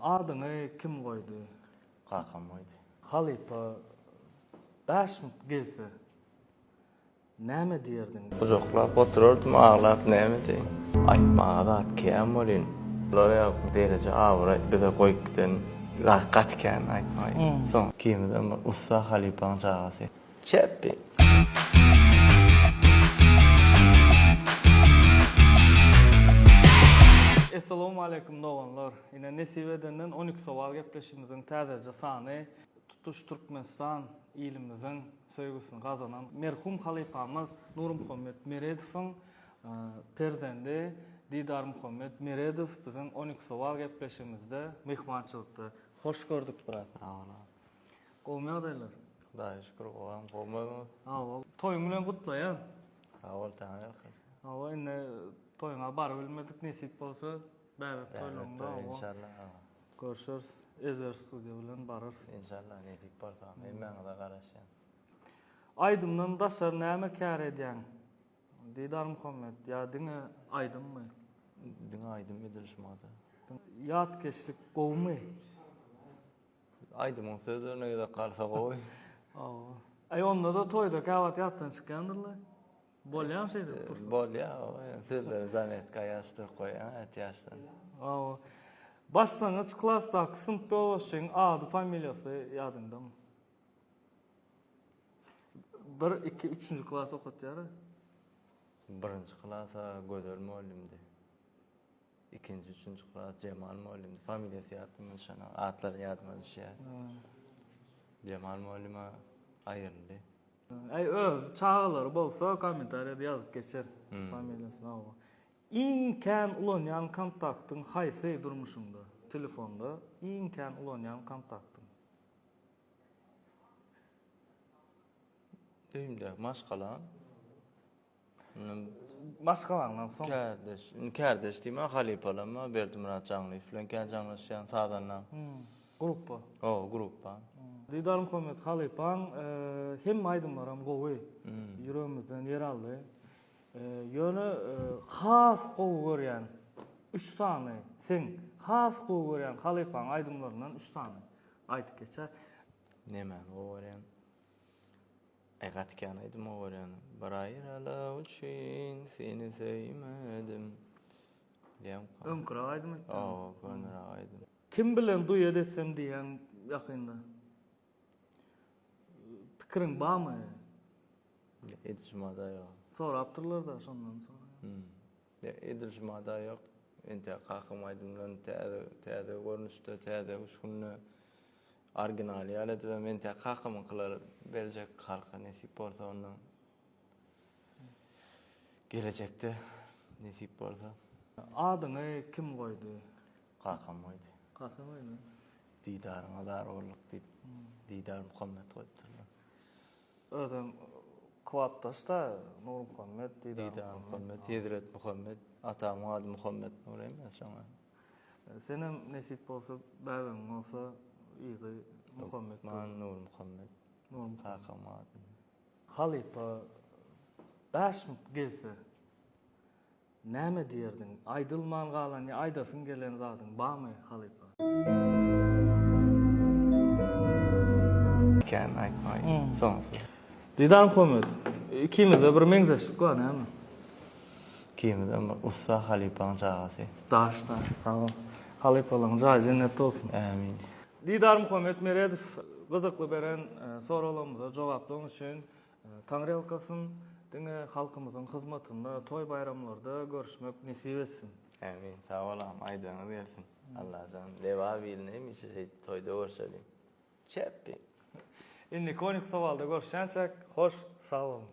Adyňy kim goýdy? Kakam goýdy. Halypa Bäşmit gelse näme diýerdiň? Gujaklap oturardym aglap näme diýeýin. Aýtmaga zat kän welin bular ýaly dereje abraý bize goýup giden zat gaty kän aýtmaga. Soň ikimizem bir ussa halypaň çagasy. Çepbi. Essalawmaleýkum doganlar. Ine nesip edenden 12 sowal gepleşigimiziň täzeje sany tutuş Türkmenistan ilimiziň söýgüsini gazanan merhum halypamyz Nurmuhammet Meredowyň perzendi Didarmuhammet Meredow biziň 12 sowal gepleşigimizde myhmançylykda. Hoş gördük brat. Sag boluň. Gowmy ýagdaýlar? Hudaýa şükür gowam, gowmy özüňiz? Hawa, toýuň bilen gutlaýan. Sag bol, Taňryýalkasyn. Hawa, indi toýuňa barybilmedik, nesip bolsa bäbek toýlaryňda hawa. Inşallah, hawa. Görşeris, Ezber studiýa bilen bararys. Inşallah, nesip bolsa, hemmäňize garaşýan. Aýdymdan daşary näme kär edýäň? Didarmuhammet, ýa diňe aýdymmy? Diňe aýdym edil şumada. Ýatkeşlik gowumy? Aýdymyň sözlerine gezek galsa gowy. Hawa. Aý onda-da toýda käwagt ýatdan çykýandyrlaý. Bolýamy şeýdip pursat? Bolýa, hawa. Sözleri zametka ýazyşdyryp goýýaň ätiýaçdan. Hawa. Başlangyç klasdaky synp ýolbaşçyň ady, familiýasy ýadyňdamy? Bir, iki, üçünji klas okatýar-a. Birinji klasa Gözel mugallymdy. Ikinji, üçünji klas Jemal mugallymdy. Familiýasy ýadyma düşenok, atlary ýadyma düşýär. Jemal mugallyma aýryldy. Äý öz çagalary bolsa kommentariýada ýazyp geçer familiýasyny hawa. Iň kän ulanýan kontaktyň haýsy durmuşyňda? Telefonda iň kän ulanýan kontaktyň? Öýümdäki maşgalam. Maşgalaňdan soň. Kärdeş, indi kärdeş diýmän halypalam Berdimyrat Jaňlyýew bilen kän jaňlaşýan sazandam. Gruppa. Hawa, gruppa. Didarmuhammet halypaň hemme aýdymlaram gowy. Ýüregimizden ýer aldy. Ýöne has gowy görýän üç sany seň has gowy görýän halypaň aýdymlaryndan üç sany aýdyp geçä. Nemäni gowy görýän? Aý gaty kän aýdym gowy görýän. Bir aýralyk üçin seni söýmedim. Bilýäňmi? Öňküräk aýdym aýtdyň. Hawa, köneräk aýdym. Kim bilen duet etsem diýýäň ýakynda? Pikiriň barmy? Edil şumada ýok. Sorapdyrlar-da şondan soň. Edil şumada ýok. Entek kakam aýdymlaryny täze täze görnüşde, täze öwüşginde Originaly ýaly edibem entäk kakamyňkylary berjek halka nesip bolsa onda gelejekde nesip bolsa. Adyňy kim goýdy? Kakam goýdy. Kakam goýdy. Didaryňa zar bolduk diýip Didar Muhammet goýupdyrlar. Özem kybapdaş-da Nurmuhammet Didar Didar Muhammet, Hezret Muhammet, atamyň ady Muhammet Nur emes şoňa. Senem nesip bolsa bäbegiň bolsa yzy Muhammet bolar. Man Nurmuhammet. Nurmuhammet. Kakam ady. Halypa Bäşmit gelse näme diýerdiň? Aýdylman galan ýa aýdasyň gelen zadyň barmy halypa? Kän aýtmaý soňsuz. Didarmuhammet ikimizde bir meňzeşlik bar näme? Ikimizem bir ussa halypaň çagasy. Daşda sag bol. Halypalaryň jaýy jennetde bolsun. Ämin. Didarmuhammet Meredow gyzykly beren soraglarymyza jogaplaryň üçin Taňryýalkasyn. Diňe halkymyzyň hyzmatynda toý baýramlarda görüşmek nesip etsin. Ämin sag bol agam aýdanyňyz gelsin. Allajan Lebap ilini hemişe şeýdip toýda görşeliň. Çepbi. Indiki 12 sowalda görüşýänçäk hoş sag boluň.